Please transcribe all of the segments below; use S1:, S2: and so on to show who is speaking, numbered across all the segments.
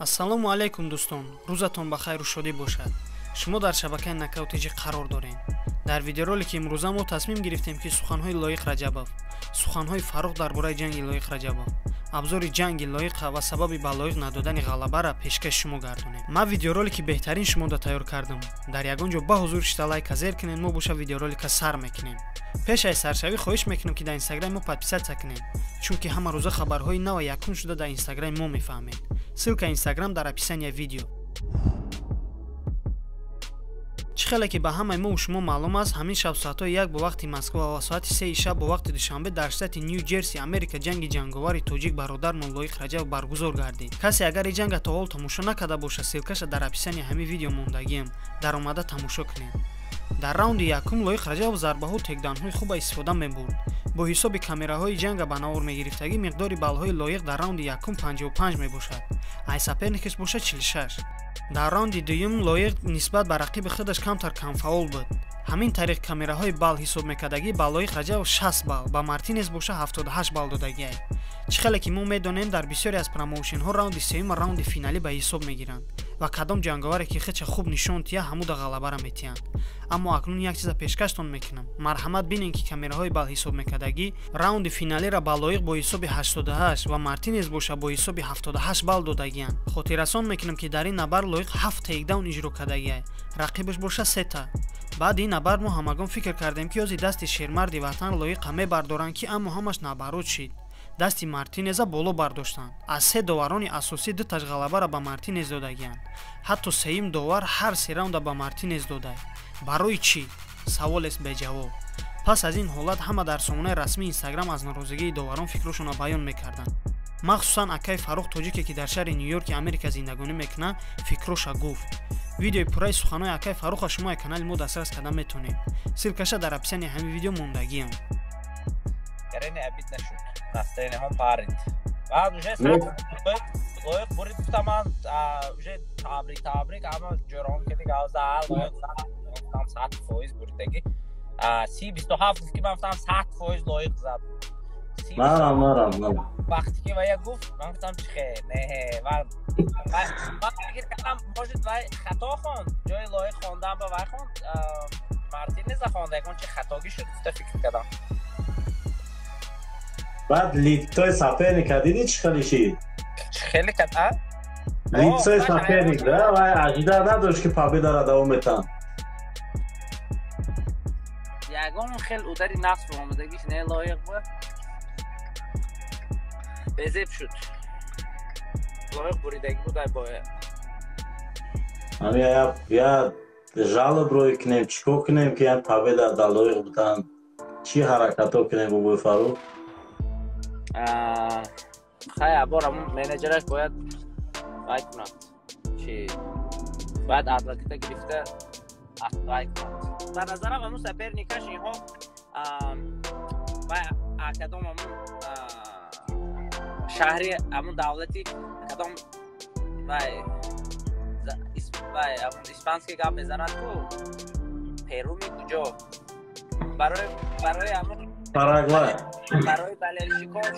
S1: Ассалому алайкум дӯстон, рӯзатон ба хайру шодӣ бошад. Шумо дар шабакаи Нокаут ТЖ қарор доред. Дар видеоролики имрӯза мо тасмим гирифтем, ки суханҳои Лоиқ Раҷабов, суханҳои Фаррух дар бораи ҷанги Лоиқ Раҷабов, абзори ҷанги Лоиқа ва сабаби ба Лоиқ надодани ғалабара пешкаши шумо гардонем. Ман видеоролики беҳтарин шумода тайёр кардам. Дар ягон ҷо ба ҳузур шита лайка зер кунед, мо боша видеоролика сар мекунем. Пеш аз саршавӣ хоҳиш мекунем, ки дар инстаграми мо подписаться кунед, чунки ҳама рӯза хабарҳои нава якум шуда дар инстаграми мо мефаҳмед. Ссылка инстаграм дар описания видео. Чӣ хеле ки ба ҳамаи мо шумо маълум аст, ҳамин шаб соатҳои 1 бо вақти Москва ва соати 3 шаб бо вақти Душанбе дар штати Нью Ҷерси, Америка, ҷанги ҷанговари тоҷик бародармон Лоиқ Раҷабов баргузор гардид. Касе агар ин ҷанга то ҳол тамошо накарда бошад, ссылкаша дар описании ҳамин видео мондагиам, даромада тамошо кунед. Дар раунди якум Лоиқ Раҷабов зарбаҳо текдаунҳои хуба истифода мебурд. Бо ҳисоби камераҳои ҷанга ба навор мегирифтагӣ миқдори баллҳои Лоиқ дар раунди якум 55 мебошад, ай соперникаш бошад 46. Дар раунди дуюм Лоиқ нисбат ба рақиби худаш камтар камфаъол буд. Ҳамин тариқ камераҳои балл ҳисоб мекардагӣ ба Лоиқ Раҷабов 60 балл, ба Мартинес боша 78 балл додагиай. Чӣ хеле ки мо медонем, дар бисёре аз промоушенҳо раунди сеюм раунди финалӣ ба ҳисоб мегиранд ва кадом ҷанговаре ки худша хуб нишон тия, ҳамуда ғалабара метиҳанд. Аммо акнун як чиза пешкаштон мекунам. Марҳамат бинед, ки камераҳои балл ҳисоб мекардагӣ раунди финалиро ба Лоиқ бо ҳисоби 88 ва Мартинес боша бо ҳисоби 78 балл додагианд. Хотиррасон мекунам, ки дар ин набард Лоиқ 7 тейкдаун иҷро кардагиай, рақибаш боша 3та. Баъди ин набард мо ҳамагон фикр кардем, ки ози дасти шермарди ватан Лоиқа мебардоранд, ки аммо ҳамаш набарод шид. Дасти Мартинеза боло бардоштанд. Аз се доварони асосӣ дуташ ғалабаро ба Мартинез додагианд. Ҳатто сеюм довар ҳар се раунда ба Мартинез додай. Барои чӣ? Саволест беҷавоб. Пас аз ин ҳолат ҳама дар сомонаи расмии Инстаграм аз норозигии доварон фикрҳошонро баён мекарданд. Махсусан акаи Фаррух тоҷике, ки дар шаҳри Нью-Йорки Америка зиндагонӣ мекунад, фикроша гуфт. Видеои пурраи суханҳои акаи Фарруха шумо аз канали мо дастрас карда метавонед. Ссылкаша дар описании ҳамин видео мондагиам.
S2: Карене обид нашуд. Настроение ҳам парид. Баъд уже Лоиқ бурид, гуфтам ман уже табрик, табрик, ама ҷӯрон ки гавза Лоиқ гуфтам 100% буридагӣ. 30-27 гуфт, ки ман гуфтам 100% Лоиқ зад.
S3: Марам, марам, марам.
S2: Вақте ки вая гуфт, ман гуфтам чи хе, не, ман фикр кардам, может, вай хато хонд, ҷои Лоиқ хондан ба вай хонд, Мартинеза хонда, ягон чи хатогӣ шуд, гуфта фикр кардам.
S3: Баъд лицои соперника дидӣ, чӣ хеле шид?
S2: Чӣ хеле кад, а?
S3: Лицои соперник, да, вай ожида надошт, ки победаро давом метаҳанд.
S2: Ягон хел удари нафс омадагиш не Лоиқ буд. Безеб шуд. Лоиқ буридагӣ буд ай бояд.
S3: Ами я жалоб рӯй кунем, чӣ кор кунем, ки я победа дар Лоиқ бутанд? Чӣ ҳаракатҳо кунем, бобои Фаррух?
S2: Хай, абор ҳамун менеҷераш бояд вай кунад, чи бояд адвоката гирифта вай кунад. Ба назарам, ҳамун соперникаш инҳо вай кадом ҳамун шаҳри, ҳамун давлати кадом вай вай ҳамун испанский гап мезанад ку, Перуми куҷо, барои ҳамун
S3: Парагвай.
S2: Барои болельщикош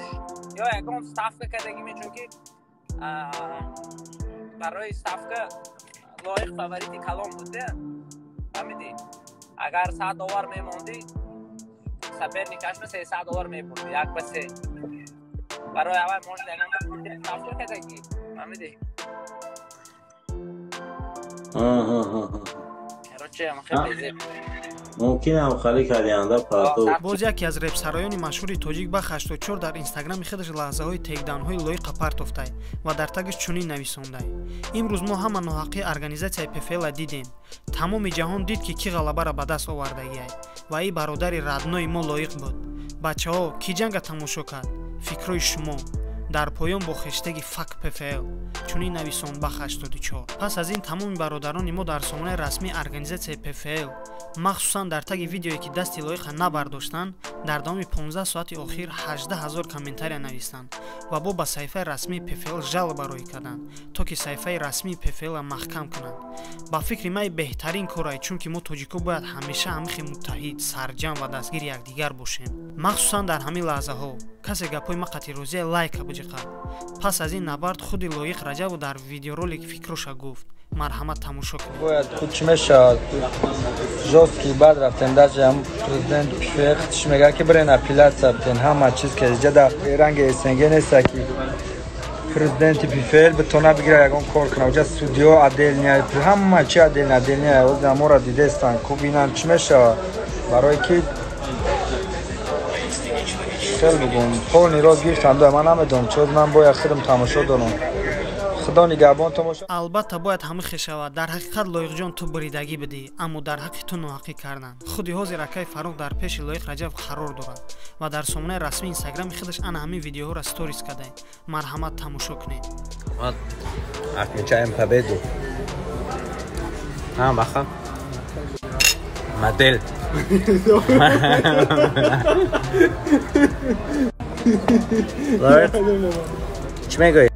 S2: ё ягон ставка кардагиме, чунки барои ставка Лоиқ фаворити калон буд, фаҳмидӣ? Агар 100 доллар мемондӣ, соперникашба 300 доллар мебурди, 1 ба 3. Барои аввал может ягон ставка кардагӣ, фаҳмидӣ? Короче, хеле
S3: Мумкин ам хали кардианда партов.
S1: Боз яке аз репсароёни машҳури тоҷик Бах 84 дар инстаграми худаш лаҳзаҳои тейкдаунҳои Лоиқа партофтай ва дар тагаш чунин нависондай: «Имрӯз мо ҳама ноҳаққии организатсияи ПФЛа дидем. Тамоми ҷаҳон дид, ки кӣ ғалабаро ба даст овардагиай, ва ин бародари роднои мо Лоиқ буд. Бачаҳо, кӣ ҷанга тамошо кард? Фикрҳои шумо дар поён бо хештеги fuck ПФЛ», чунин нависон Бах 84. Пас аз ин тамоми бародарони мо дар сомонаи расмии организатсияи ПФЛ, махсусан дар таги видеое, ки дасти Лоиқа набардоштанд, дар давоми 15 соати охир 18 ҳазор комментария навистанд ва бо ба саҳифаи расмии ПФЛ жалоба роҳӣ карданд, то ки саҳифаи расмии ПФЛ-ро маҳкам кунанд. Ба фикри ман беҳтарин корае, чунки мо тоҷико бояд ҳамеша ҳамихе муттаҳид, сарҷам ва дастгири якдигар бошем, махсусан дар ҳамин лаҳзаҳо. Касе гапҳои ма қатъи розия лайка биҷиқад. Пас аз ин набард худи Лоиқ Раҷабов дар видеоролик фикроша гуфт. Марҳамат, тамошо кунед.
S4: Бояд худ чӣ мешавад, жёсткий бад рафтем. Даже ҳам президент ПФЛ чӣ мегӯяд, ки бирен апелляция битен, ҳама чиз ки ҷа дар ранги СНГ неста, ки президенти ПФЛ битона бигира, ягон кор кунад. Уҷа судьё отдельная, ҳама чи отдельно отдельная. Оз амора дидестан, ку бинам чӣ мешавад, барое ки хел бугум, полный рост гирифтам. Ман намедонам чоз, ман бояд худам тамошо дорам. Худо нигаҳбон, тамошо.
S1: Албатта, бояд ҳамихе шавад. Дар ҳақиқат, Лоиқҷон, ту буридагӣ бидӣ, аммо дар ҳаққи ту ноҳаққӣ карданд. Худи ҳозир акаи Фаррух дар пеши Лоиқ Раҷаб қарор дорад ва дар сомонаи расмии инстаграми худаш ана ҳамин видеоҳоро сторис кардае. Марҳамат, тамошо кунед.
S2: Отмечаем победу. А, баха. Модель. Лоиқ, чӣ мегӯӣ?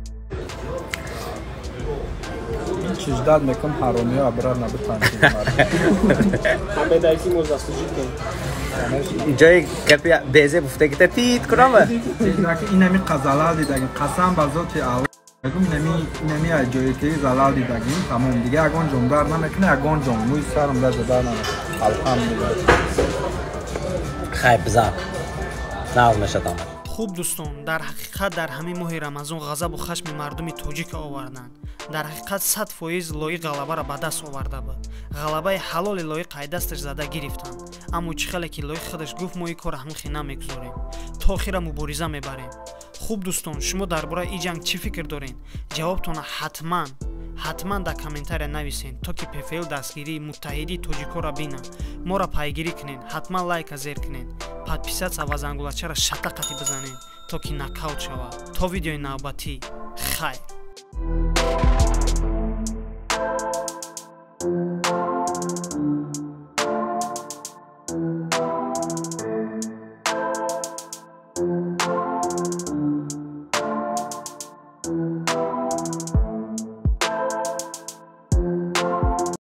S4: Чӣ ждать мекунам, ҳаромиҳо обратно битан.
S2: Ҷои гапи безе гуфтагита тит кунама.
S4: Инами залал дидагим, қасам ба зоти Аллоҳ мегум, инами ҷое ки залал дидагим, тамом, дига ягон ҷом дард намекунад, ягон ҷом мӯи сарам даже дард намекунад, алҳамдулиллаҳ.
S2: Хайр, бизан, нағз мешавад.
S1: Хуб, дӯстон, дар ҳақиқат дар ҳамин моҳи Рамазон ғазабу хашми мардуми тоҷика оварданд. Дар ҳақиқат 100% Лоиқ ғалабаро ба даст оварда буд. Ғалабаи ҳалоли Лоиқ айдасташ зада гирифтанд, аммо чӣ хеле ки Лоиқ худаш гуфт, мо ин корро ҳамихе намегузорем, то охира мубориза мебарем. Хуб, дӯстон, шумо дар бораи ин ҷанг чӣ фикр доред? Ҷавобтонро ҳатман ҳатман дар комментария нависен, то ки ПФЛ дастгирии муттаҳидии тоҷикоро бинад. Моро пайгирӣ кунед, ҳатман лайка зер кунед, подписаться ва зангулачаро шата қатӣ бизанед, то ки нокаут шавад. То видеои навбатӣ, хайр.